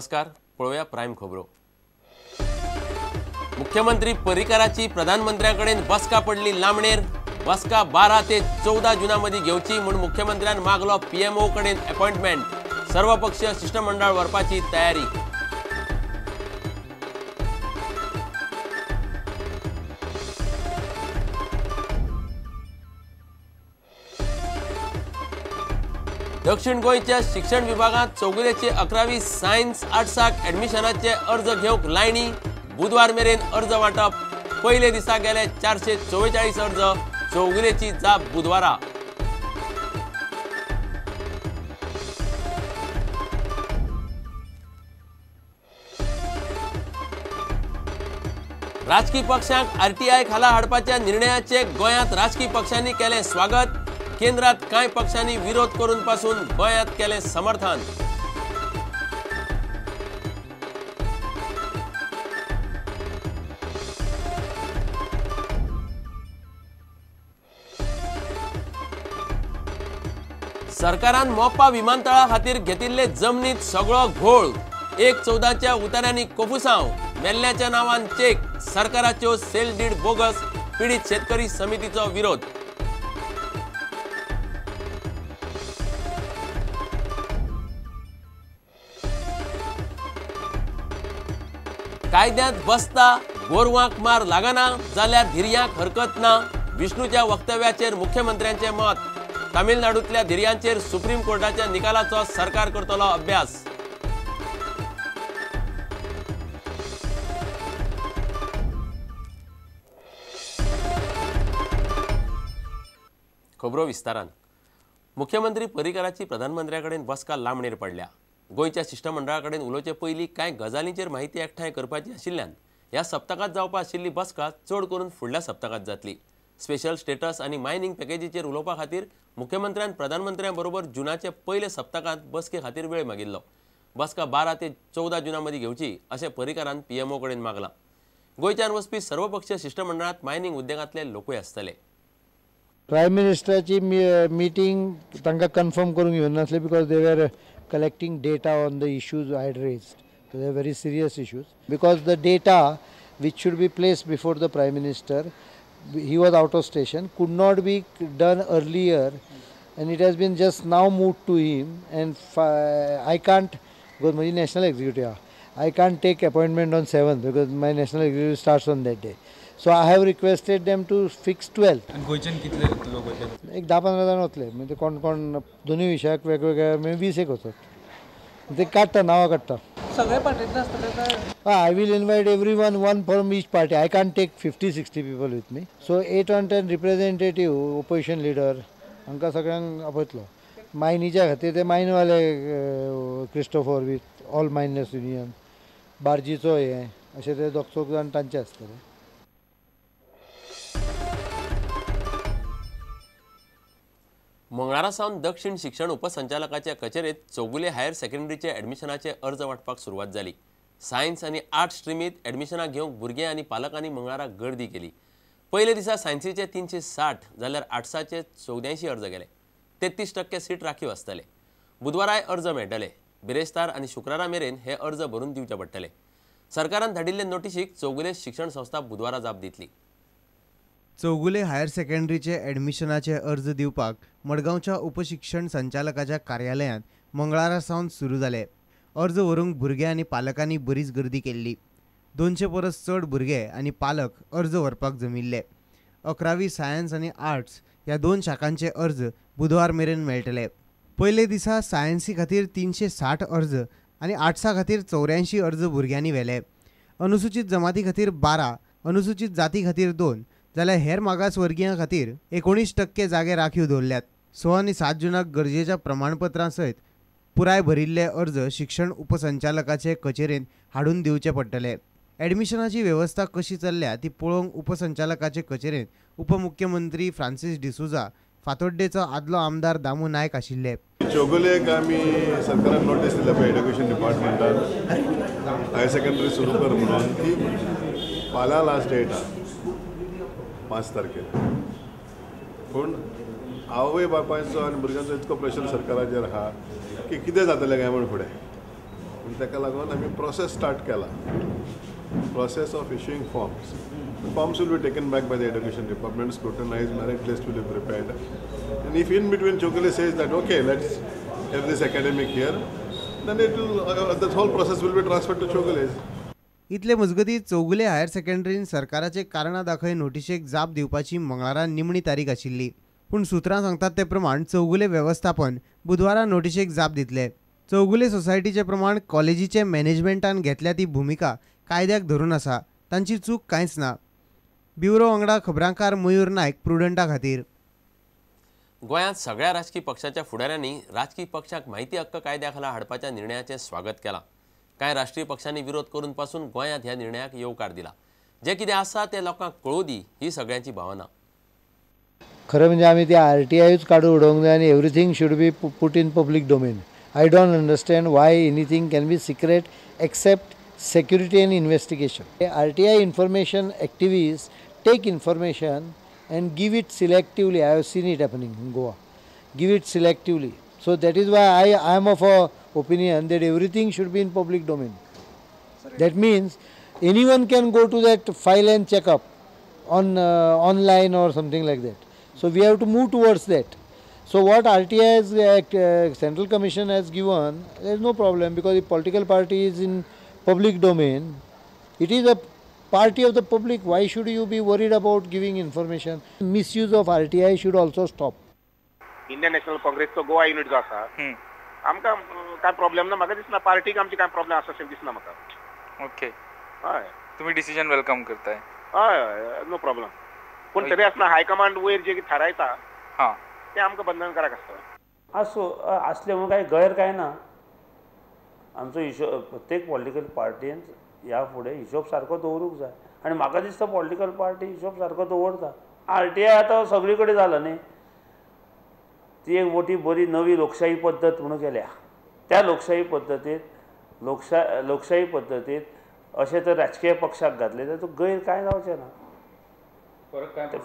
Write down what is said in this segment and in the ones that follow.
नमस्कार, पळोवया प्रायम खबरो। मुख्यमंत्री पर्रीकाराची प्रधानमंत्र्यांकडेन बसका पडली लांबणेर। बसका 12 ते 14 जुना मदीं घेवची म्हूण मुख्यमंत्र्यान मागलो पीएमओ कडेन अपॉइंटमेंट। सर्वपक्षीय शिष्टमंडळ व्हरपाची तयारी। दक्षिण गोंयच्या शिक्षण विभागांत चौगुलेचे 11वी सायन्स आर्ट्साक ऍडमिशनाचे अर्ज घेवंक लायनी। बुधवार मेरेन अर्ज वांटप। पयले दिसा गेले 444 अर्ज। चौगुलेची जाप बुधवारा। राजकी पक्षांक आरटीआय खाला हाडपाच्या निर्णयाचे गोंयांत राजकी पक्षांनी केलें स्वागत। केंद्रात कांय पक्षांनी विरोध करून पासून गोंयांत केलें समर्थन। सरकारान मोपा विमानतळा खातीर घेतिल्ले जमनीत सगळो घोळ। 1/14च्या उतार्यांनी कोफुसांव। मेल्ल्याच्या नांवान चेक। सरकाराच्यो सेल did bogus. पीडित शेतकरी समितीचो विरोध। कायद्यांत बसता गोरवांक मार लागना जाल्यार धिरयांक हरकत ना। विष्णूच्या वक्तव्याचेर मुख्यमंत्र्यांचें मत। तामिळनाडूंतल्या धिरयांचेर सुप्रीम कोर्टाच्या निकालाचो सरकार करतलो अभ्यास। खबरो विस्तारान। मुख्यमंत्री पर्रीकाराची प्रधानमंत्र्या कडेन बसका लांबणेर पडल्या। गोंयच्या शिष्टमंडळा कडेन उलोवचे पयलीं कांय गजालींचेर माहिती एकठांय करपाची आशिल्ल्यान ह्या सप्तकांत जावपा आशिल्ली बसका चड करून फुडल्या सप्तकांत जातली। स्पेशल स्टेटस आनी मायनिंग पॅकेजीचेर उलोवपा खातीर मुख्यमंत्र्यान प्रधानमंत्र्यां बरोबर जुनाचे पयले सप्तकांत बसके खातीर वेळ मागिल्लो। बसका 12 ते 14 जुना मदीं घेवची अशें पर्रीकारान पीएमओ कडेन मागलां। गोंयच्यान वचपी सर्वपक्षीय शिष्टमंडळांत मायनिंग उद्देगांतले लोकूय आसतले। प्रायम मिनिस्टराची मिटींग तांकां कन्फर्म करूंक येवंक नासली because they were collecting data on the issues I had raised. So they are very serious issues because the data which should be placed before the Prime Minister, he was out of station, could not be done earlier, and it has been just now moved to him. And I can't, because my national executive, I can't take appointment on 7th because my national executive starts on that day. So I have requested them to fix 12th. आनी गोंयच्यान कितले लोक वतले? एक 10-15 जाण वतले। म्हणजे कोण कोण दोनूय विशयाक वेगवेगळे म्हणजे 20 एक वचत। ते काडटा, नांवां काडटा। सगळे पार्टींतले आसतले काय? I will invite everyone, one from each party. I can't take 50-60 people with me. So 8 or 10 representative opposition leader हांकां सगळ्यांक आपयतलो। मायनीच्या खातीर ते मायनवाले Christopher with all miners union, बार्जीचो हे अशे ते दोग चौग जाण तांचे आसतले। मंगळारा सावन दक्षिण शिक्षण उपसंचालकाच्या कचेरेत चौगुले हायर सेकंडरीचे ॲडमिशनाचे अर्ज वांटपाक सुरवात जाली। सायन्स आनी आर्ट्स स्ट्रीमीत ॲडमिशनां घेवंक भुरगे आनी पालकांनी मंगळारा गर्दी केली। पयले दिसा सायन्सीचे 360 जाल्यार आर्ट्साचे 84 अर्ज गेले। 33% सीट राखीव आसतले। बुधवाराय अर्ज मेळटले। बिरेस्तार आनी शुक्रारा मेरेन हे अर्ज भरून दिवचे पडटले। सरकारान धाडिल्ले नोटिशीक चौगुले शिक्षण संस्था बुधवारा जाप दितली। चौगुले हायर सेकंडरीचे ॲडमिशनाचे अर्ज दिवपाक मडगांवच्या उपशिक्षण संचालकाच्या कार्यालयांत मंगळारा सावन सुरू जाले। अर्ज व्हरूंक भुरगे आनी पालकांनी बरीच गर्दी केल्ली। 200 परस चड भुरगे आनी पालक अर्ज व्हरपाक जमिल्ले। 11वी सायन्स आनी आर्ट्स ह्या 2 शाखांचे अर्ज बुधवार मेरेन मेळटले। पयले दिसा सायन्सी खातीर 360 अर्ज आनी आर्ट्सा खातीर 84 अर्ज भुरग्यांनी व्हेले। अनुसूचित जमाती खातीर 12, अनुसूचित जाती खातीर 2 जाल्यार हेर मागासवर्गीयां खातीर 19% जागे राखीव दवरल्यात। 6 आनी 7 जुनाक गरजेच्या प्रमाणपत्रां सयत पुराय भरिल्ले अर्ज शिक्षण उपसंचालकाचे कचेरेंत हाडून दिवचे पडटले। ॲडमिशनाची वेवस्था कशी चल्ल्या ती पळोवंक उपसंचालकाचे कचेरेंत उपमुख्यमंत्री फ्रांसीस डिसोजा, फातोड्डेचो आदलो आमदार दामू नायक आशिल्ले। चौगुलेक आमी सरकारान नोटीस दिल्या पळय एड्युकेशन डिपार्टमेंटान हायर सेकंडरी सुरू कर म्हणून, ती फाल्यां लास्ट डेट आहा 5 तारखेर। पूण आवय बापायचो आनी भुरग्यांचो इतको प्रेशर सरकाराचेर आहा की कितें जातलें काय म्हूण फुडें. आनी ताका लागून आमी प्रोसेस स्टार्ट केला, process of issuing forms. Forms will be taken back by the education department, scrutinized, merit list will be prepared. And if in between Chowgule says that okay, let's have this academic year, then it will, the whole process will be transferred to Chowgule. इतले मजगती Chowgule higher सेकंडरीन सरकाराचे कारणां दाखय नोटिशेक जाप दिवपाची मंगळारा निमणी तारीख आशिल्ली. पूण सुत्रां सांगतात ते प्रमाण चौगुले वेवस्थापन बुधवारा नोटिशेक जाप दितले. चौगुले सोसायटीचे प्रमाण कॉलेजीचे मॅनेजमेंटान घेतल्या ती भुमिका कायद्याक धरून आसा, तांची चूक कांयच ना. ब्युरो वांगडा खबरांकार मयूर नायक, प्रुडंटा खातीर. गोंयांत सगळ्या राजकी पक्षाच्या फुडाऱ्यांनी राजकी पक्षाक माहिती हक्क कायद्या खाला हाडपाच्या निर्णयाचें स्वागत केलां. कांय राष्ट्रीय पक्षांनी विरोध करून पासून गोंयांत ह्या निर्णयाक येवकार दिला. जें कितें आसा तें लोकांक कळूं दी ही सगळ्यांची भावना. खरें म्हणजे आमी ते आरटीआयूच काडून उडोवंक जाय आनी everything should be put in public domain. I don't understand why anything can be secret except security and investigation. RTI information activist take information and give it selectively. I have seen it happening in Goa. Give it selectively. So that is why I am of a opinion that everything should be in public domain. That means anyone can go to that file and check up on online or something like that. So we have to move towards that. So what RTI has, Central Commission has given, there is no problem because the political party is in public domain. It is a party of the public. Why should you be worried about giving information? Misuse of RTI should also stop. Indian National काँग्रेसचो Goa unit जो आसा, आमकां कांय problem ना, म्हाका दिसना पार्टीक आमची कांय प्रॉब्लेम आसा अशें दिसना म्हाका. ओके, हय, तुमी डिसिजन welcome करताय? हय हय, नो प्रॉब्लेम. पूण तरी आसतना हायकमांड वयर जे थारायता हां तें आमकां बंधनकारक आसता. आसूं, आसलें म्हणून कांय गैर कांय ना. आमचो हिशोब प्रत्येक पॉलिटिकल पार्टीन ह्या फुडें हिशोब सारको दवरूंक जाय आनी म्हाका दिसता पॉलिटिकल पार्टी हिशोब सारको दवरता. आरटीआय आतां सगळी कडेन जाला न्ही, ती एक मोठी बरी नवी लोकशाही पद्दत म्हणून केल्या. त्या लोकशाही पद्दतींत लोकशाही पद्दतींत अशें जर राजकीय पक्षाक घातलें जाल्यार तो गैर कांय जावचें ना,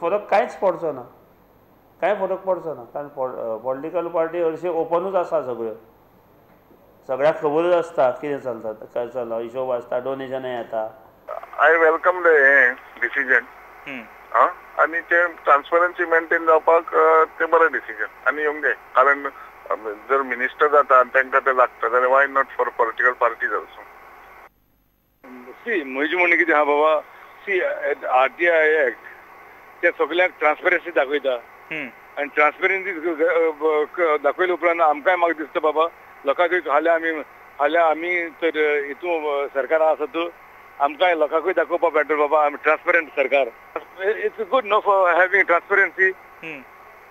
फरक कांयच पडचो ना, कांय फरक पडचो ना. कारण पॉलिटिकल पार्टी हरशीं ओपनूच आसा, सगळ्यो सगळ्याक खबरूच आसता कितें चलता, काय चल्ला, हिशोब आसता, डोनेशनय येता. I welcome the decision आनी ते ट्रान्सपरन्सी मेंटेन जावपाक ते बरें डिसिजन आनी येवंक जाय, कारण जर मिनिस्टर जाता आनी तांकां ते लागता जाल्यार why not for political parties also. See म्हजी म्हणणें कितें आहा बाबा, सी आरटीआय एक्ट ते सगळ्यांक ट्रान्सपरन्सी दाखयता आनी ट्रान्सपरन्सी दाखयले उपरांत आमकांय म्हाका दिसता बाबा लोकांकूय फाल्यां आमी तर हितून सरकार आसा तो आमकांय लोकांकूय दाखोवपाक मेळटलें बाबा आमी ट्रान्सपरंट सरकार. It's good no for having transparency.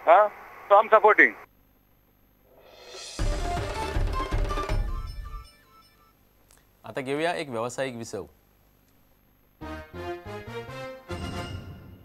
Ah, so I am supporting. आता घेऊया एक व्यावसायिक विसव.